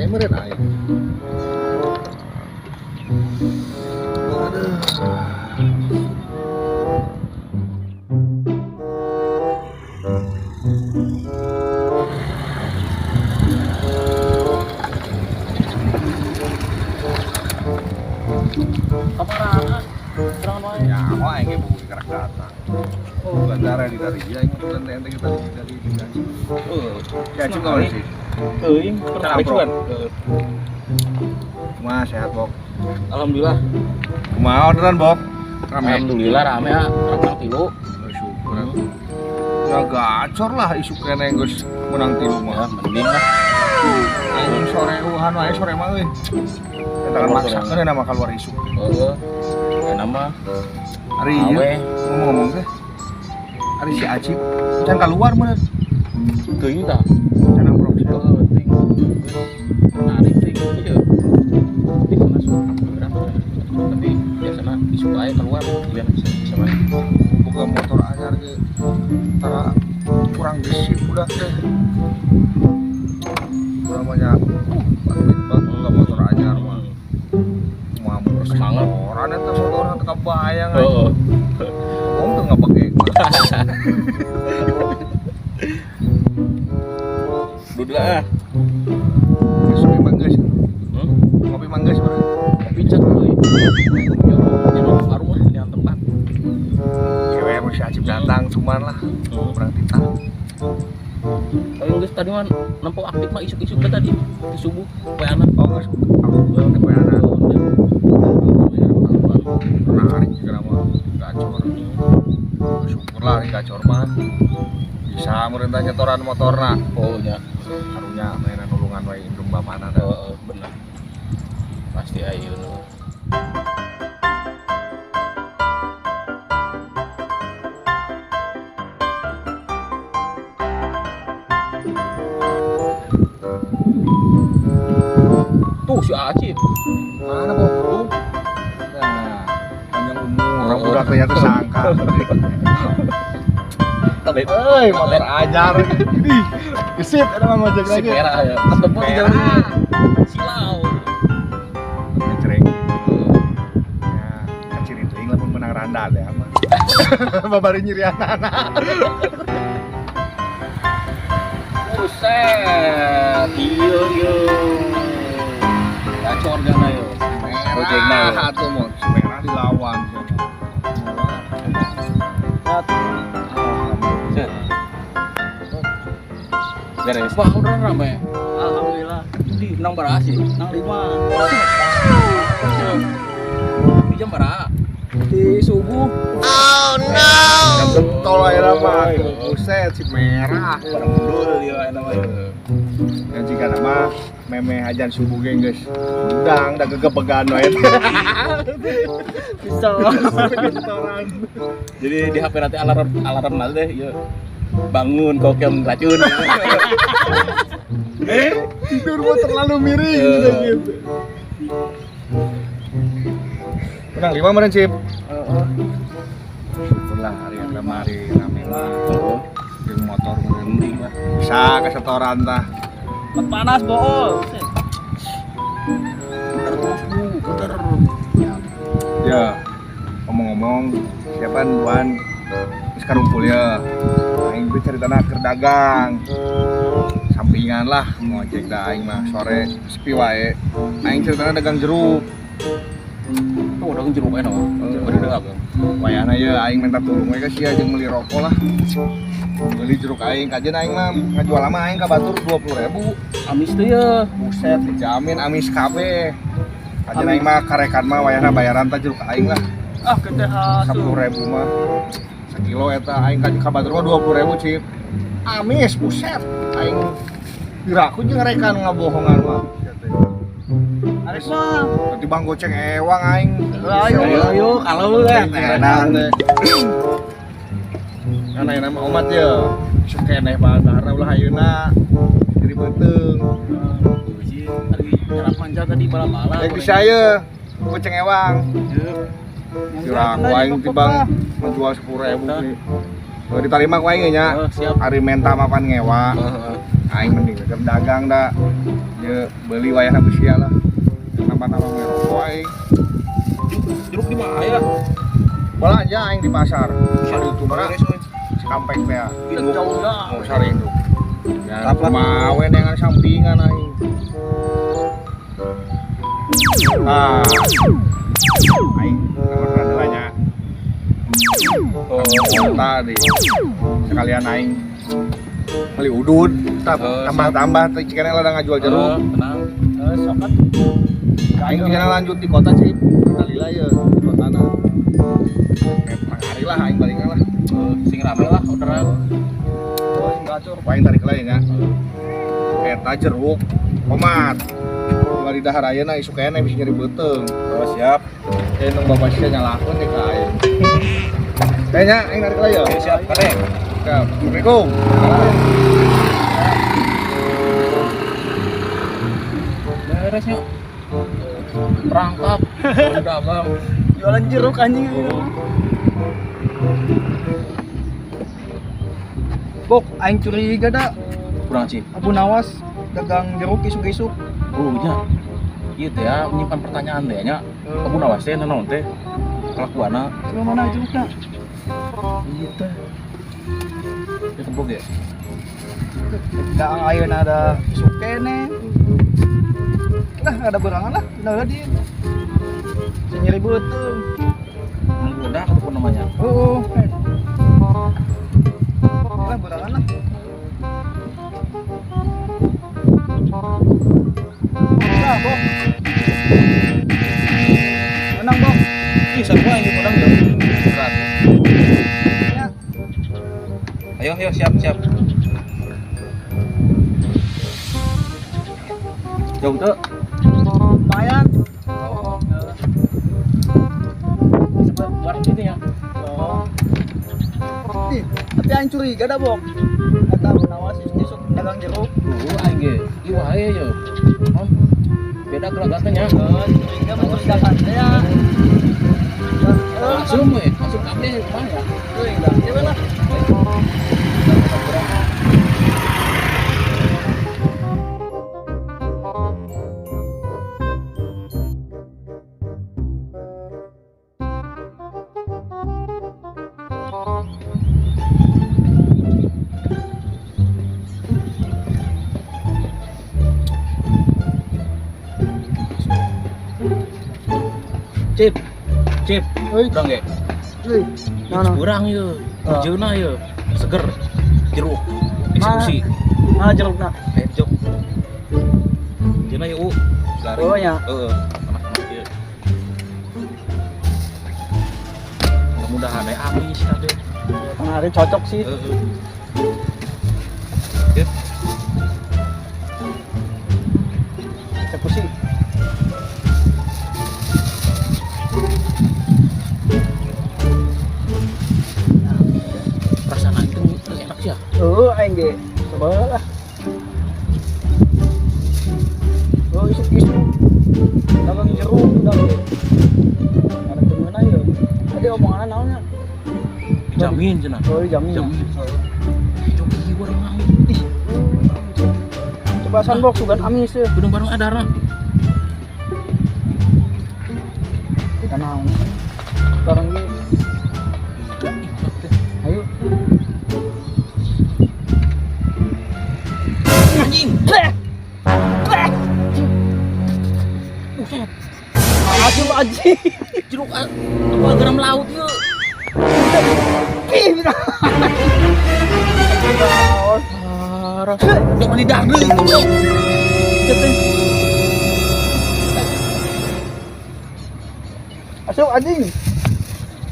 Wae meureun aing. Aduh. Kaparana? Serangan wae. Ya, wah aing ge buku gerak datang. Oh, bandara di dari dia aing mah ente kita dari dari. Heeh. Ya cuma kawan sih. Teuing, tertarik Bro. kan. Heeh. Kumaha sehat, Bok? Alhamdulillah. Kumaha orderan, Bok? Rame. Alhamdulillah rame ah, rame tilu. Syukur atuh. Ya gacor lah isuk keneh geus menang tilu Ya, mah. mending lah. Aing sore uhan wae sore mah euy. Eta kan maksakeun nama keluar isuk. Heeh. Enak mah. Ari ieu Awe. ngomong-ngomong teh. Ari si Acip can keluar meureun. Teuing tah. Can amprok. Heeh, teuing. Menarik teuing ieu. Di sana berapa? Tapi biasanya isuk aja keluar biar bisa bisa main. Boga motor anyar ge tara kurang gesit budak teh. Kurang banyak. Banget boga motor anyar mah. Mampu Semangat. Orang eta motor teu kabayang aing. Heeh. Ngomong tuh nggak pakai. Duduk lah. Geus ngopi manggeus. Hmm? Ngopi manggeus bro. Kopi cat euy. Yo, warung lah di tempat. Cewek emang si Acip datang cuman lah kurang titah. Kalau geus tadi mah nempo aktif mah isuk-isuk teh tadi di subuh poe anak. Oh geus aku teh poe anak. Menarik juga nama gacor. Syukurlah hari gacor mah bisa merentah nyetoran motorna. Oh nya. Karunya mainan nulungan wae indung bapana dah. Oh, bener. Pasti ayeuna. Tuh si Acip. Mana, Bok? Tuh. Nah, panjang umur. Orang budak teh tersangka. Euy, motor anyar. Ih, gesit eta mah ngojek Si lagi. merah ya. Ketemu di jalan Merah. Silau. Ngecreng. Ya, kaciri teuing lamun menang randa teh mah. Babari nyirianana. Buset. Iya iya. Gacor gana yo. Gojekna yo. Merah atuh mau si merah dilawan. Set. Beres. Wah, udah rame. Alhamdulillah. Di nang bara sih. Nang lima Di jam bara. di subuh. Jam getol ayeuna mah. Buset si merah. Pada mundur dia enak mah. Ya jika nama memeh ajan subuh ge geus udang da gegebegan wae. Bisa. Getoran. Jadi di HP nanti alarm alarm nanti deh, iya. Bangun kokem racun. Tidur mah terlalu miring gitu. Menang lima meureun Cip. Heeh. Syukurlah hari yang hari rame mah. Jeung motor meureun Mending lah. bisa kesetoran tah. Panas bool. Bener terus bu, bener. Ya, ngomong-ngomong, siapa Duan geus karumpul ya. Aing teh caritana keur dagang. Sampingan lah ngojek da aing mah sore sepi wae. Aing ceritana dagang jeruk. Tuh udah jeruk enak. Udah dagang. Wayahna ye aing minta tulung we ka sia jeung meuli rokok lah. Meuli jeruk aing kajeun aing mah ngajual lama aing ka batur 20.000. Amis tuh ya. Buset dijamin amis kabeh. Kajeun aing mah karekan mah wayahna bayaran tah jeruk aing lah. Ah, gede asu. 10.000 mah sekilo eta aing ka batur mah 20.000 Cip. Amis buset aing piraku jeung rekan ngabohongan mah. Arek mah. Nanti bang goceng ewang aing. Ayo. Ayo, ayo, kalau lu lah. Enak teh. Kan ayeuna mah omat ya. Isuk keneh badara ulah ayeuna jadi beuteung. Tadi nyerap manja tadi bala-bala. Yang bisa ye goceng ewang. Piraku aing tibang menjual 10.000 nih. Diterima ku aing nya. Oh, siap. Ari menta mapan ngewa. Heeh. Aing mending keur dagang da. Ye beuli wayahna beusia lah. Nambah-nambah we rokok aing. Jeruk di mana ya? Belanja aing di pasar. Pasar itu mana? Cikampek teh. Jauh dah. Mau sare itu. Ya, Tap lah. kumaha we dengan sampingan aing. Ah. Aing nomor nya. Oh, Tadi sekalian aing beli udud, tambah-tambah teh cikana ladang ngajual jeruk. Tenang. Sok atuh. Aing cikana lanjut di kota sih. Kalila ya di kotana. Hari lah aing balikna lah. Sing rame lah orderan. Oh, sing gacor. Aing tarik lah ya nya. Eta jeruk tomat. Tinggal di dahar ayeuna isuk keneh bisa nyeri beuteung. Oh, siap. Teh nong bapak sia nyalahkeun teh ka aing. Teh nya aing tarik lah ya. Oke, siap, kade. Siap. Assalamualaikum. Beres yuk. Perangkap. Dagang. Jualan jeruk anjing. Bok, aing curiga da. Kurang sih. Abu Nawas dagang jeruk isuk-isuk. Oh, nya. Ieu teh ya menyimpan pertanyaan teh nya. Abu Nawas teh naon teh? Kelakuanna. Coba mana jerukna? Ieu teh. Ieu tembok ya? Dagang ayeuna ada isuk keneh. Lah, ada berangan lah. Udah di. Bisa nyeri beuteung. Menggoda ataupun namanya. Oh. Lah, berangan lah. Nah, Bok. Menang, Bok. Ih, sarua ini menang ya. Berat. Ya. Ayo, ayo, siap, siap. Jauh tuh. Lumayan. Oh. Cepet bareng gitu ya. Oh. Ih, tapi aing curiga dah, Bok. Kata Abu Nawas isuk dagang jeruk. Aing ge. Ieu wae ye. Non. Beda gelagatnya nya. Curiga mencurigakan teh ya. Langsung we, langsung kabeh kumaha ya. Curiga. Ya lah. Cip. Cip. Oi. Urang ge. Euy. Nah, nah. Urang ieu. Oh. Jeuna ieu. Seger. Jeruk. Eksekusi. Mana jerukna? Ayo jok. Jeuna ieu. Garing. Oh, ya. Heeh. Panas-panas ieu. Mudah-mudahan aya amis kabeh. Kemarin cocok sih. Heeh. Cip. Eksekusi. Perasaan itu enak sih ya. Aing ge. Coba lah. Oh, isuk-isuk. Dagang jeruk udah ge. Ada temeuna ya. Tadi omongan naonnya? Dijamin cenah. Oh, dijamin. Dijamin. Jok ieu urang amis. Ih. Coba sandbox sugan amis ya. Gunung bareng adarna. Kita naon. Bareng ge. Ayo. Anjing. Buset. Asup anjing. Jeruk apa garam laut ieu. Ih, bisa. Parah. Udah mandi darah deui goblok. Asup anjing.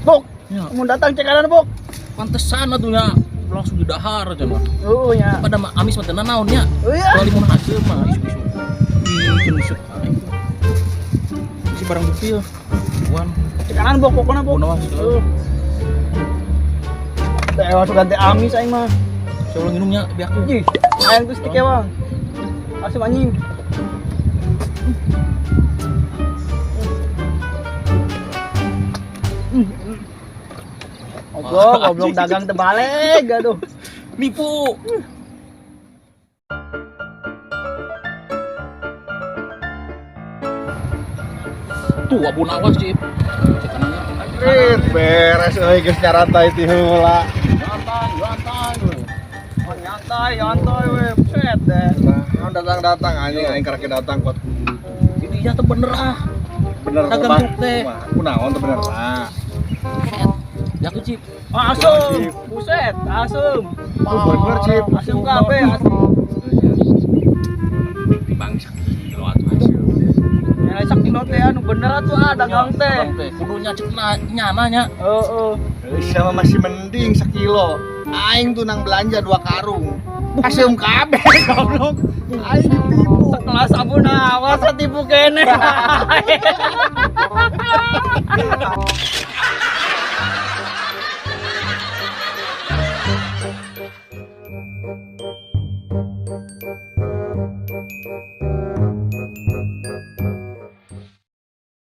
Bok, Ya, mau datang cek kanan, Bok. pantesan atuh nya langsung didahar aja mah. Oh, ya. Pada mah amis mah teu naon nya. Oh iya. Kecuali mun hasil mah isuk-isuk. Ih, cenah isuk. Isi barang bukti ya. Wan, Cek kanan, Bok, pokoknya, Bok. Nawas. Heeh. Teh masuk ganti amis aing mah. Saya ulang minumnya biar aku. Ih, aing tuh stick bang. Asup anjing. Goblok, goblok dagang terbalik, aduh. Nipu. Tuh Abu Nawas, Cip. Cek kanannya. Anjrit, beres euy, geus nyarantai ti heula. Nyantai, nyantai. Oh, nyantai, nyantai we, buset deh. Nah, datang-datang anjing, aing karek datang kuat kudu. Ini ya tuh bener ah. Bener Dagang mah. truk teh. Kunaon teh bener lah. Buset. Ya tuh, Cip. Asem, buset, asem. Oh, bener, Cip. Asem kabeh, asem. Timbang sakilo atuh hasil. Ya sakilo teh anu bener atuh ah dagang teh. Dagang teh. Kudunya cek na nyana nya. Heeh. Sama masih mending sekilo. Aing tuh nang belanja 2 karung. Asem kabeh goblok. Aing ditipu. Sekelas Abu Nawas tipu kene.